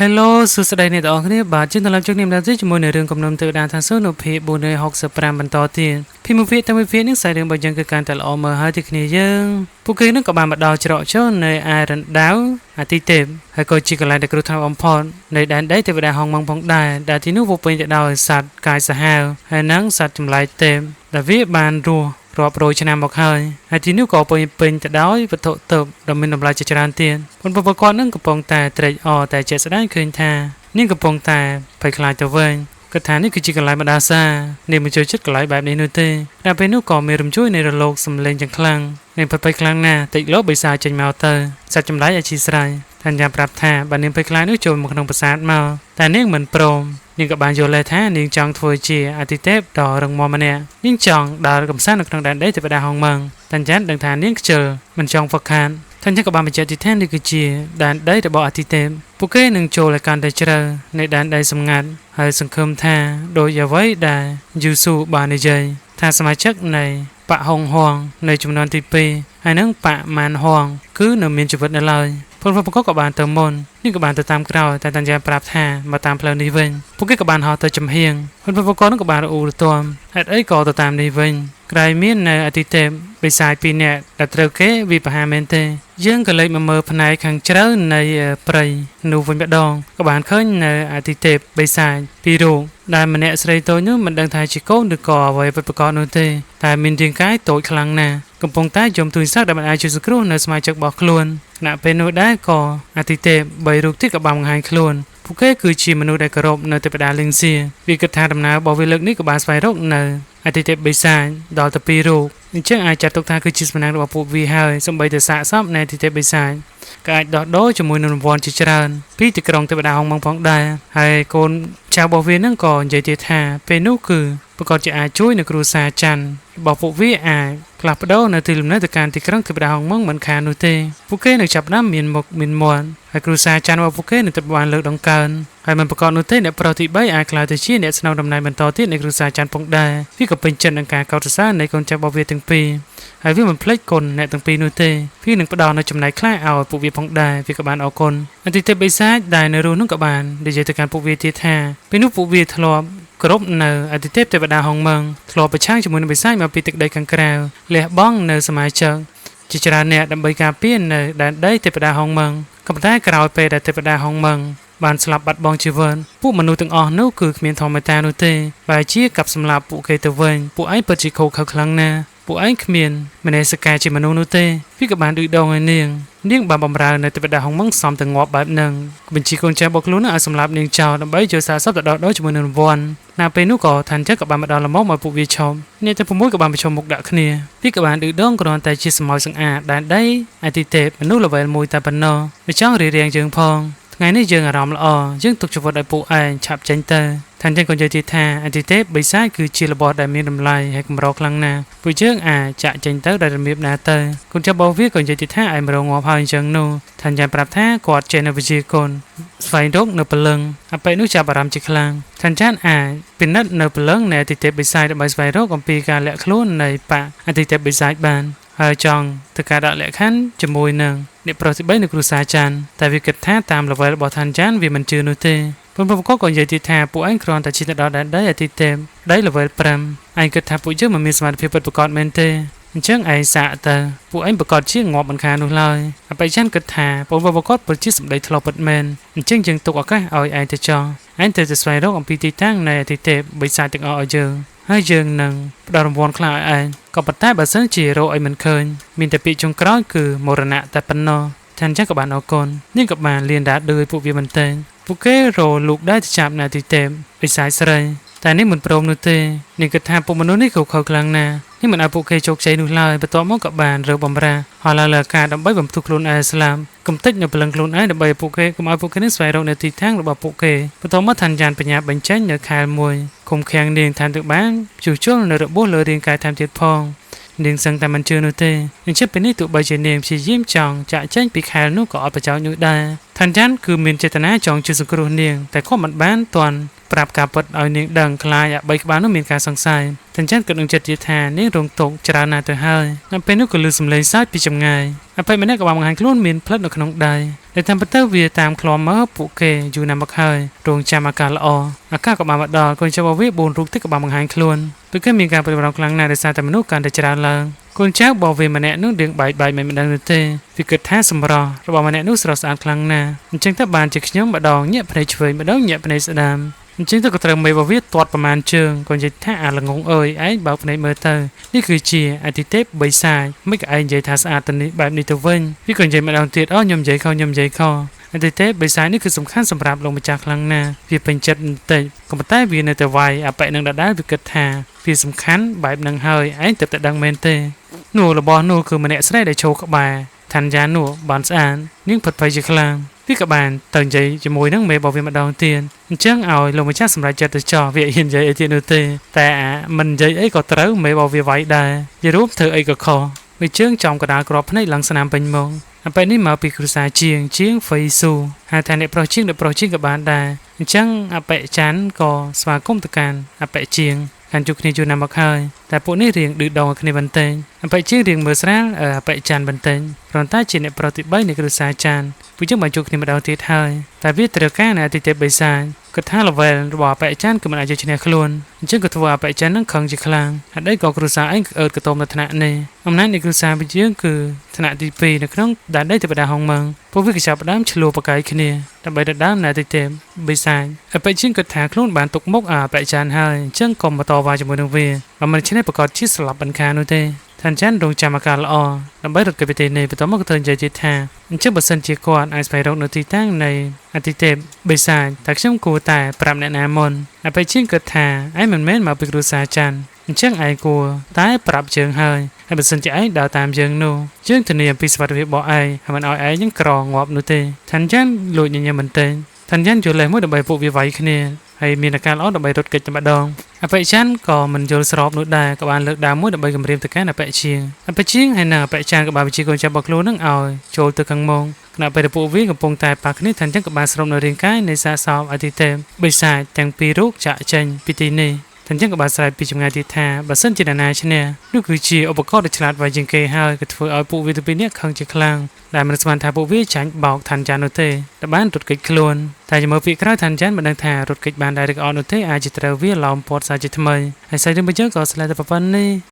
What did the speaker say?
Hello សួស្តីអ្នកទាំងអស់គ្នាបាទជិនត្រឡប់ជួបគ្នាម្ដងទៀតជាមួយនៅរឿងគំនុំទេវតាឋានសួគ៌នៅភាគ465បន្តទៀតពីមួយភាគទៅមួយភាគនេះខ្សែរឿងរបស់យើងគឺកាន់តែល្អមើលហើយទីគ្នាយើងពួកគេនឹងក៏បានមកដល់ច្រកចូលនៅអារ៉ាន់ដាវអាទិទេពហើយក៏ជាកន្លែងដែលគ្រោះថ្នាក់បំផុតនៃដែនដីទេវតាហងម៉ងផងដែរដែលទីនោះពោពេញទៅដោយសត្វកាយសាហាវហើយនិងសត្វចម្លែកទេពដែលវាបានរស់រាប់រយឆ្នាំមកហើយហើយទីនោះក៏ពេញពេញទៅដោយវត្ថុទិព្វដ៏មានតម្លៃជាច្រើនទៀតប៉ុន្តែប្រកបនឹងកំពុងតែត្រេកអរតែជាក់ស្ដែងឃើញថានាងកំពុងតែភ័យខ្លាចទៅវិញគាត់ថានេះគឺជាកន្លែងបណ្ដាសានាងមិនចូលចិត្តកន្លែងបែបនេះនោះទេតែពេលនោះក៏មានរំជួយនៃរលកសំឡេងយ៉ាងខ្លាំងនាងភ័យខ្លាំងណាស់តិចលោបិសាចេញមកទៅសត្វចម្លែកអធិស្ឋានថាយ៉ាងប្រាប់ថាបើនាងភ័យខ្លាចនោះចូលមកក្នុងប្រាសាទមកតែនាងមិនព្រមនាងក៏បានយល់ថានាងចង់ធ្វើជាអតិទេពដ៏រឹងមាំម្នាក់នាងចង់ដើរកំសាន្តនៅក្នុងដែនដីទេវតាហងម៉ឹងតាន់ចាន់ដឹងថានាងខ្ជិលមិនចង់ហ្វឹកខានតាន់ចាន់ក៏បានបញ្ជាក់ទីថានេះគឺជាដែនដីរបស់អតិទេពពួកគេនឹងចូលឲ្យកាន់តែជ្រៅនៃដែនដីសម្ងាត់ហើយសង្ឃឹមថាដោយអ្វីដែលយូស៊ូបាននិយាយថាសមាជិកនៃបកហុងហងនៅចំនួនទី2ហើយនឹងបកម៉ានហងគឺនៅមានជីវិតនៅឡើយពលប្រកបក៏បានទៅមុននេះក៏បានទៅតាមក្រោយតែតាន់យ៉ាប្រាប់ថាមកតាមផ្លូវនេះវិញពួកគេក៏បានហោះទៅចំហៀងពលប្រកបនោះក៏បានរអ៊ូរទាំហេតុអីក៏ទៅតាមនេះវិញក្រៃមាននៅអតិទេពបិសាចពីរនាក់ដែលត្រូវគេវិបហាមែនទេយើងក៏លេចមកមើលផ្នែកខាងជ្រៅនៃព្រៃនោះវិញម្ដងក៏បានឃើញនៅអតិទេពបិសាចពីររូបដែលម្នាក់ស្រីតូចនោះមិនដឹងថាជាកូនឬក៏អ្វីពិតប្រាកដនោះទេតែមានរាងកាយតូចខ្លាំងណាស់កំពុងតែយំទូរស័ព្ទដែលមិនអាចជួយសង្គ្រោះនៅសមាជិករបស់ខ្លួនខណៈពេលនោះដែរក៏អតិទេព3រូបទៀតក៏បានបង្ហាញខ្លួនពួកគេគឺជាមនុស្សដែលគោរពនៅទេវតាលីងសៀវាគិតថាដំណើររបស់វាលើកនេះក៏បានស្វែងរកនៅអតិទេពបិសាចដល់ទៅ2រូបអញ្ចឹងអាចចាត់ទុកថាគឺជាសំណាងរបស់ពួកវាហើយសូម្បីតែសាកសពនៃអតិទេពបិសាចក៏អាចដោះដូរជាមួយនឹងរង្វាន់ជាច្រើនពីទីក្រុងទេវតាហងម៉ងផងដែរហើយកូនចៅរបស់វានឹងក៏និយាយទៀតថាពេលនោះគឺប្រកាសជាអាចជួយនៅគ្រួសារច័ន្ទរបស់ពួកវាអាចផ្លាស់ប្ដូរនៅទីលំនៅទៅកាន់ទីក្រុងទេវតាហងម៉ងមិនខាននោះទេពួកគេនឹងចាប់ផ្ដើមមានមុខមានមាត់ហើយគ្រួសារច័ន្ទរបស់ពួកគេនឹងត្រូវបានលើកដង្កើងហើយមិនប្រកបនោះទេអ្នកប្រុសទី3អាចក្លាយទៅជាអ្នកស្នងតំណែងបន្តទៀតនៃគ្រួសារច័ន្ទផងដែរវាក៏ពេញចិត្តនឹងការកោតសរសើរនៃកូនចៅរបស់វាទាំងពីរហើយវាមិនភ្លេចគុណអ្នកទាំងពីរនោះទេវានឹងផ្ដល់នូវចំណែកខ្លះឲ្យពួកវាផងដែរវាក៏បានអរគុណអតិទេពបិសាចដែលនៅរស់នោះក៏បាននិយាយទៅកាន់ពួកវាទៀតថាពេលនោះពួកវាធ្លាប់គ្រប់នៅអតិទេពទេវតាហងម៉ឹងធ្លាប់ប្រឆាំងជាមួយនឹងបិសាចមកពីទឹកដីខាងក្រៅលះបង់នៅសមាជិកជាច្រើនអ្នកដើម្បីការពារនៅដែនដីទេវតាហងម៉ឹងក៏ប៉ុន្តែក្រោយពេលដែលទេវតាហងម៉ឹងបានស្លាប់បាត់បង់ជីវិតពួកមនុស្សទាំងអស់នោះគឺគ្មានធម្មតានោះទេបែរជាកាប់សម្លាប់ពួកគេទៅវិញពួកឯងពិតជាខូខើខ្លាំងណាស់ពួកឯងគ្មានមនសិការជាមនុស្សនោះទេវាក៏បានឌឺដងឲ្យនាងនាងបានបំរើនៅទេវតាហងម៉ឹងសំទៅងាប់បែបហ្នឹងបញ្ជាកូនចៅរបស់ខ្លួនឲ្យសម្លាប់នាងចោលដើម្បីយកសារសពទៅដោះដូរជាមួយនឹងរង្វាន់ណាពេលនោះក៏ឋានចិត្តក៏បានមកដល់ល្មមឲ្យពួកវាឈប់អ្នកទាំង6ក៏បានប្រជុំមុខដាក់គ្នាវាក៏បានឌឺដងគ្រាន់តែជាសមោចសង្អាតដែនដីអតិទេពមនុស្ស level 1តែប៉ុណ្ណោះមិនចង់រារាំងយើងផងថ្ងៃនេះយើងអារម្មណ៍ល្អយើងទុកជីវិតឲ្យពួកឯងឆាប់ចេញទៅឋានចិត្តក៏និយាយទៀតថាអតិទេពបិសាចគឺជារបស់ដែលមានតម្លៃហើយកម្រខ្លាំងណាស់ពួកយើងអាចចាក់ចេញទៅដោយរបៀបណាទៅកូនចៅរបស់វាក៏និយាយទៀតថាឯងមករងងាប់ហើយអញ្ចឹងនោះឋានចិត្តប្រាប់ថាគាត់ចេះនៅវិជាគុណស្វែងរកនៅព្រលឹងអបិនោះចាប់អារម្មណ៍ជាខ្លាំងឋានចិត្តអាចពិនិត្យនៅព្រលឹងនៃអតិទេពបិសាចដើម្បីស្វែងរកអំពីការលាក់ខ្លួននៃបកអតិទេពបិសាចបានហើយចង់ធ្វើការដាក់លក្ខខណ្ឌជាមួយនឹងអ្នកប្រុសទី3នៅគ្រួសារច័ន្ទតែវាគិតថាតាម level របស់ឋានច័ន្ទវាមិនជឿនោះទេពលប្រកបក៏និយាយទៀតថាពួកឯងគ្រាន់តែជិះទៅដល់ដែនដីអតិទេពដី level 5ឯងគិតថាពួកយើងមិនមានសមត្ថភាពពិតប្រាកដមែនទេអញ្ចឹងឯងសាកទៅពួកឯងប្រកាសជាងាប់មិនខាននោះឡើយអបិច័ន្ទគិតថាពលប្រកបពិតជាសម្ដីធ្លាប់ពិតមែនអញ្ចឹងយើងទុកឱកាសឲ្យឯងទៅចោះឯងត្រូវតែស្វែងរកអំពីទីតាំងនៃអតិទេពបិសាចទាំងអស់ឲ្យយើងហើយយើងនឹងផ្ដល់រង្វាន់ខ្លះឲ្យឯងក៏ប៉ុន្តែបើសិនជារកឲ្យមិនឃើញមានតែពាក្យចុងក្រោយគឺមរណៈតែប៉ុណ្ណោះឋានចឹងក៏បានអរគុណនាងក៏បានលៀនដាដឺពួកវាមែនទែនពួកគេរលូកដែរទៅចាប់នៅទីទេពបិសាចស្រីតែនេះមិនព្រមនោះទេនាងគិតថាពួកមនុស្សនេះខូខើខ្លាំងណាស់នេះមិនឲ្យពួកគេជោគជ័យនោះឡើយបន្ទាប់មកក៏បានរើបំរាហោះឡើងលើអាកាសដើម្បីបំផ្ទុះខ្លួនឯងស្លាប់កំទេចនៅព្រលឹងខ្លួនឯងដើម្បីពួកគេកុំឲ្យពួកគេនឹងស្វែងរកនៅទីតាំងរបស់ពួកគេបន្ទាប់មកឋានយ៉ានបញ្ញាបញ្ចេញនៅខែលមួយគុំខាំងនាងថែមទាំងបានជួសជុលនៅរបួសលើរាងកាយថែមទៀតផងនាងសឹងតែមិនជឿនោះទេអញ្ចឹងពេលនេះទោះបីជានាងព្យាយាមចង់ចាក់ចេញពីខែលនោះក៏អត់ប្រយោជន៍នោះដែរឋានយ៉ានគឺមានចេតនាចង់ជួយសង្គ្រោះនាងតែគាត់មិនបានទាន់ប្រាប់ការពិតឲ្យនាងដឹងខ្លាចអាបីក្បាលនោះមានការសង្ស័យតែចឹងក៏នឹងចិត្តទៀតថានាងរងទុក្ខច្រើនណាស់ទៅហើយនៅពេលនោះក៏ឮសំឡេងសើចពីចម្ងាយអភ័យម្នាក់ក៏បានបង្ហាញខ្លួនមានផ្លិតនៅក្នុងដៃ តែតាមពិតទៅវាតាមឃ្លាំមើលពួកគេយូរណាស់មកហើយរងចាំឱកាសល្អឱកាសក៏បានមកដល់កូនចៅរបស់វា4រូបទៀតក៏បានបង្ហាញខ្លួនពួកគេមានការព្រួយបារម្ភខ្លាំងណាស់ដោយសារតែមនុស្សកាន់តែច្រើនឡើងកូនចៅរបស់វាម្នាក់នោះរៀងបែកបែកមិនដឹងនោះទេវាគិតថាសម្រស់របស់ម្នាក់នោះស្រស់ស្អាតខ្លាំងណាស់អញ្ចឹងទៅបានជាខ្ញុំម្ដងញាក់ភ្នែកឆ្វេងម្ដងញាក់ភ្នែកស្ដាំអញ្ចឹងទៅក៏ត្រូវមេរបស់វាទាត់ប្រមាណជើងក៏និយាយថាអាល្ងងអើយឯងបើកភ្នែកមើលទៅនេះគឺជាអតិទេពបិសាចមិនក៏ឯងនិយាយថាស្អាតទៅនេះបែបនេះទៅវិញវាក៏និយាយម្ដងទៀតអូខ្ញុំនិយាយខុសខ្ញុំនិយាយខុសអតិទេពបិសាចនេះគឺសំខាន់សម្រាប់លោកម្ចាស់ខ្លាំងណាស់វាពេញចិត្តបន្តិចក៏ប៉ុន្តែវានៅតែវាយអបិនឹងដដែលវាគិតថាវាសំខាន់បែបនឹងហើយឯងទើបតែដឹងមែនទេនោះរបស់នោះគឺម្នាក់ស្រីដែលឈរក្បែរឋានយ៉ានោះបានស្អាតនាងផិតភ័យជាខ្លាំងវាក៏បានទៅនិយាយជាមួយនឹងមេរបស់វាម្ដងទៀតអញ្ចឹងឲ្យលោកម្ចាស់សម្រេចចិត្តទៅចោះវាហ៊ាននិយាយអីទៀតនោះទេតែអាមិននិយាយអីក៏ត្រូវមេរបស់វាវាយដែរនិយាយរួមធ្វើអីក៏ខុសវាជើងចំកណ្ដាលក្របភ្នែកឡើងស្នាមពេញមុខអពេលនេះមកពីគ្រួសារជាងជាងហ្វៃស៊ូហៅថាអ្នកប្រុសជាងអ្នកប្រុសជាងក៏បានដែរអញ្ចឹងអបិច័ន្ទក៏ស្វាគមន៍ទៅកាន់អបិជាងខានជួបគ្នាយូរណាស់មកហើយតែពួកនេះរៀងឌឺដងឲ្យគ្នាបន្តិចអបិជាងរៀងមើលស្រាលអបិច័ន្ទបន្តិចគ្រាន់តែជាអ្នកប្រុសទី3នៃគ្រួសារច័ន្ទពួកយើងបានជួបគ្នាម្ដងទៀតហើយតែវាត្រូវការនៅអតិថិបិសាចគាត់ថា level របស់អបិច័ន្ទគឺមិនអាចយកឈ្នះខ្លួនអញ្ចឹងក៏ធ្វើអបិច័ន្ទនឹងខឹងជាខ្លាំងហេតុអីក៏គ្រួសារឯងអើតកតោមនៅថ្នាក់នេះអំណាចនៃគ្រួសារពួកយើងគឺថ្នាក់ទី2នៅក្នុងដែនដីទេវតាហុងម៉ឹងពួកវាក៏ចាប់ផ្ដើមឆ្លោះប្រកែកគ្នាដើម្បីដណ្ដើមនៅអតិថិបិសាចអបិជាងគាត់ថាខ្លួនបានទុកមុខអបិច័ន្ទហើយអញ្ចឹងកុំបន្តវ៉ាជាមួយនឹងវាបើមិនឆ្នេះប្រកាសជាស្លាប់មិនខាននោះទេឋានច័ន្ទរងចាំអាការល្អដើម្បីរត់គេទៅទីនេះបន្ទាប់មកក៏ធ្វើនិយាយទៀតថាអញ្ចឹងបើសិនជាគាត់អាចស្វែងរកនៅទីតាំងនៃអតិទេពបិសាចតែខ្ញុំគួរតែប្រាប់អ្នកណាមុនអបិជាងគាត់ថាឯងមិនមែនមកពីគ្រួសារច័ន្ទអញ្ចឹងឯងគួរតែប្រាប់ជើងហើយហើយបើសិនជាឯងដើរតាមយើងនោះយើងធានាអំពីសុវត្ថិភាពរបស់ឯងហើយមិនឲ្យឯងនឹងក្រងាប់នោះទេឋានច័ន្ទលួចញញឹមបន្តិចឋានច័ន្ទយល់លេសមួយដើម្បីពួកវាវាយគ្នាហើយមានអាការល្អដើម្បីរត់គេចតែម្ដងអបិច័ន្ទក៏មិនយល់ស្របនោះដែរក៏បានលើកដើមមួយដើម្បីគំរាមទៅកាន់អបិជាងអបិជាងហើយនិងអបិច័ន្ទក៏បានបញ្ជាកូនចៅរបស់ខ្លួននឹងឲ្យចូលទៅខាងមុខខណៈពេលពួកវាកំពុងតែប៉ះគ្នាឋានច័ន្ទក៏បានស្រូបនៅរាងកាយនៃសាកសពអតិទេពបិសាចទាំងពីររូបចាក់ចេញពីទីនេះឋានច័ន្ទក៏បានស្រែកពីចម្ងាយទៀតថាបើសិនជានរណាឈ្នះនោះគឺជាឧបករណ៍ដ៏ឆ្លាតវៃជាងគេហើយក៏ធ្វើឲ្យពួកវាទាំងពីរនាក់ខឹងជាខ្លាំងដែលមិនស្មានថាពួកវាចាញ់បោកឋានច័ន្ទនោះទេតែបានរត់គេចខ្លួនតែជាមើលពីក្រោយឋានច័ន្ទមិនដឹងថារត់គេចបានដែរឬក៏អត់នោះទេអាចជាត្រូវវាឡោមព័ទ្ធសាជាថ្មីហើយសាច់រឿងរបស់យើងក៏ស្លែតែប៉ុណ្្នេះ។